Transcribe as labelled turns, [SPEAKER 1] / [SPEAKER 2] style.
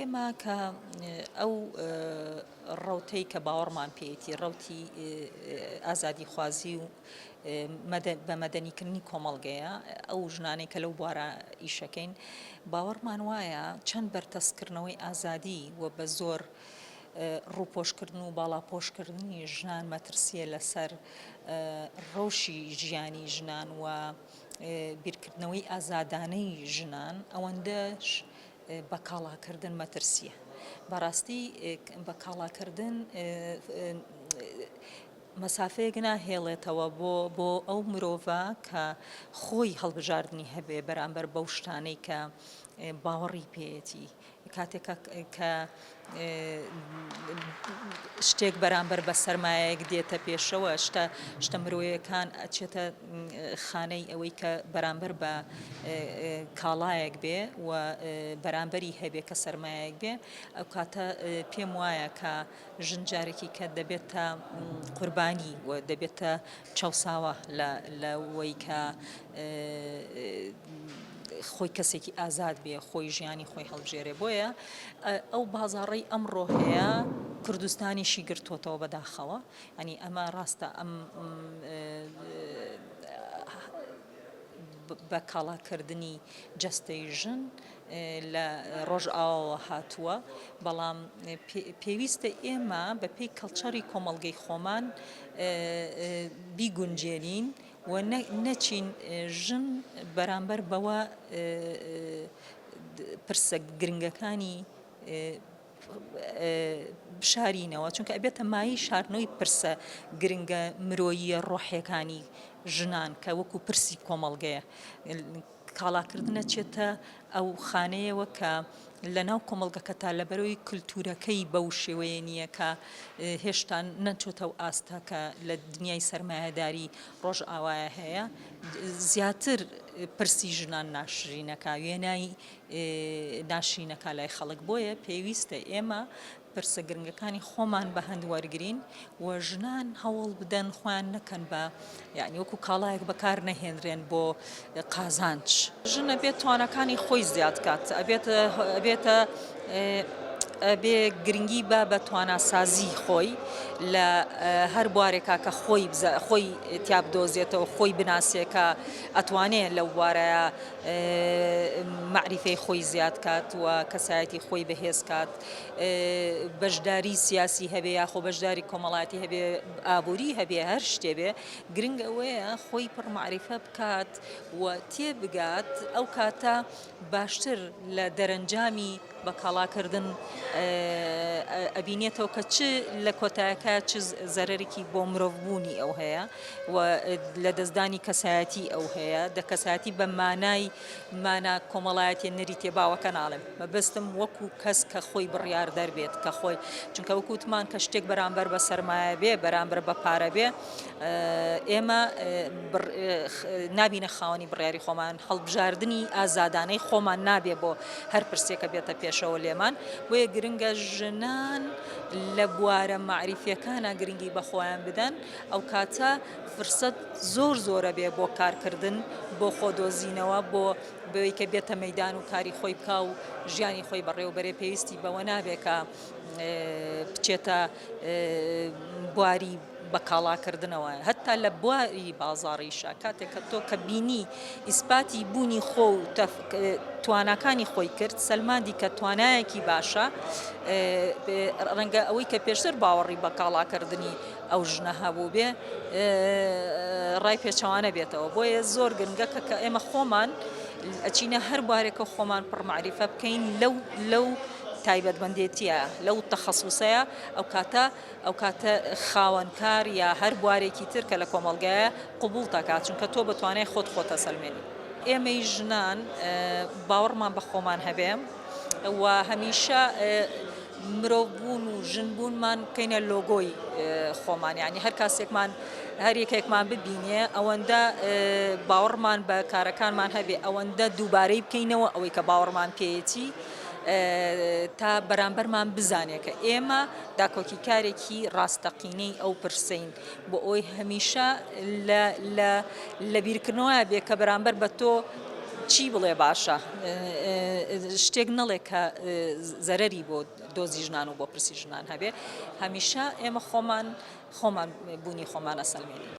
[SPEAKER 1] ئێمە کە ئەو ڕەوتەی کە باوەڕمان پێیەتی ڕەوتی ئازادیخوازی و بە مەدەنیکردنی کۆمەڵگەیە، ئەو ژنانەی کە لەو بوارە ئیشەکەین باوەڕمان وایە چەند بەرتەسکردنەوەی ئازادی و بە زۆر ڕووپۆشکردن و باڵاپۆشکردنی ژنان مەترسییە لەسەر ڕەوشی ژیانی ژنان و بیرکردنەوەی ئازادانەی ژنان ئەوەندەش بە کاڵاکردن مەترسییە. بەڕاستی بە کاڵاکردن مەسافەیەک ناهێڵێتەوە بۆ بۆ ئەو مرۆڤە کە خۆی هەڵبژاردنی هەبێ بەرامبەر بەو شتانەی کە باوەڕی پێیەتی. کاتێک کە شتێک بەرامبەر بە سەرمایەک دێتە پێشەوە شتە شتە مرۆیەکان ئەچێتە خانەی ئەوەی کە بەرامبەر بە کاڵایەک بێ و بەرامبەری هەبێ کە سەرمایەک بێ ئەو کاتە پێم وایە کە ژن جارێکی کە دەبێتە قوربانی و دەبێتە چەوساوە لەوەی کە خۆی کەسێکی ئازاد بێ خۆی ژیانی خۆی هەڵبژێرێ بۆیە ئەو بازاڕەی ئەمڕۆ هەیە کوردستانیشی گرتووەتەوە بەداخەوە ئەنی ئەمە ڕاستە ئەم بە کاڵاکردنی جەستەی ژن لە ڕۆژئاواوە هاتووە بەڵام پێویستە ئێمە بە پێی کەڵچەری کۆمەڵگەی خۆمان بیگونجێنین و نەچین ژن بەرامبەر بەوە پرسە گرنگەکانی بشارینەوە چونکە ئەبێتە مایەی شاردنەوەی پرسە گرنگە مرۆییە ڕۆحیەکانی ژنان کە وەکو پرسی کۆمەڵگەیە کاڵاکردن ئەچێتە ئەو خانەیەوە کە لەناو کۆمەڵگەکەتا لەبەرەوەی کلتورەکەی بەو شێوەیە نییە کە هێشتا نەچۆتە ئەو ئاستە کە لە دنیای سەرمایەداری ڕۆژئاوایە هەیە زیاتر پرسی ژنان ناشرینەکە وێنای ناشرینەکە لای خەڵک بۆیە پێویستە ئێمە پرسە گرنگەکانی خۆمان بە هەند وەرگرین و ژنان هەوڵ بدەن خۆیان نەکەن بە یعنی وەکو کاڵایەک بەکار نەهێنرێن بۆ قازانج. ژن ئەبێت تواناکانی خۆی زیاد کات ئەبێت ئەبێتە ئەبێ گرنگی با بە تواناسازی خۆی لە هەر بوارێکا کە خۆی خۆی تیا بدۆزێتەوە خۆی بناسێ کە ئەتوانێ لەو بوارەیە مەعریفەی خۆی زیاد کات و کەسایەتی خۆی بەهێز کات بەشداری سیاسی هەبێ یاخۆ بەشداری کۆمەڵاتی هەبێ ئابووری هەبێ هەر شتێ بێ گرنگ ئەوەیە خۆی پڕ مەعریفە بکات و تێبگات ئەو کاتە باشتر لە دەرەنجامی بە کاڵاکردن ئەبینێتەوە کە چ لە کۆتایەکە چ زەرەرێکی بۆ مرۆڤبوونی ئەو هەیە و لەدەستدانی کەسایەتی ئەو هەیە دە کەسایەتی بە مانای مانا کۆمەڵایەتیە نەریتیە باوەکە ناڵێم مەبەستم وەکو کەس کە خۆی بڕیاردەر بێت کە خۆی چونکە وەکو وتمان کە شتێک بەرامبەر بە سەرمایە بێ بەرامبەر بە پارە بێ ئێمە نابینە خاوەنی بڕیاری خۆمان هەڵبژاردنی ئازادانەی خۆمان نابێ بۆ هەر پرسێکە بێتە پێشەوە لێمان بۆیە گرنگە ژنان لە بوارە مەعریفیەکانە گرنگی بە خۆیان بدەن ئەو کاتە فرسەت زۆر زۆرە بێ بۆ کارکردن بۆ خۆدۆزینەوە بۆ بەوەی کە بێتە مەیدان و کاری خۆی بکا و ژیانی خۆی بەڕێوە بەرێ پێویستی بەوە نابێ کە بچێتە بواری بە کاڵاکردنەوە هەتا لە بواری بازاڕیشە کاتێک کە تۆ کە بینی ئیسپاتی بوونی خۆ و تواناکانی خۆی کرد سەلماندی کە توانایەکی باشە ڕەنگە ئەوەی کە پێشتر باوەڕی بە کاڵاکردنی ئەو ژنە هەبووبێ ڕای پێچەوانە بێتەوە بۆیە زۆر گرنگە کە کە ئێمە خۆمان ئەچینە هەر بوارێکە خۆمان پڕ مەعریفە بکەین لەو لەو تایبەتمەندێتیە لەو تەخەسوسەیە ئەو کاتە ئەو کاتە خاوەنکار یا هەر بوارێکی تر کە لە کۆمەڵگایە قبوڵ دەکات چونکە تۆ بە توانای خۆت خۆت ئەسەلمێنی. ئێمەی ژنان باوەڕمان بە خۆمان هەبێ و هەمیشە مرۆڤ بوون و ژن بوونمان بکەینە لۆگۆی خۆمان یعنی هەر کاسێکمان هەر یەکێکمان ببینێ ئەوەندە باوەڕمان بە کارەکانمان هەبێ ئەوەندە دووبارەی بکەینەوە ئەوەی کە باوەڕمان پێیەتی تا بەرامبەرمان بزانێ کە ئێمە داکۆکیکارێکی ڕاستەقینەی ئەو پرسەین بۆ ئەوەی هەمیشە لە لە لە بیرکردنەوە بێ کە بەرامبەر بە تۆ. چی بڵێ باشە شتێک نەڵێ کە زەرەری بۆ دۆزی ژنان و بۆ پرسی ژنان هەبێ هەمیشە ئێمە خۆمان خۆمان بوونی خۆمان ئەسەلمێنین.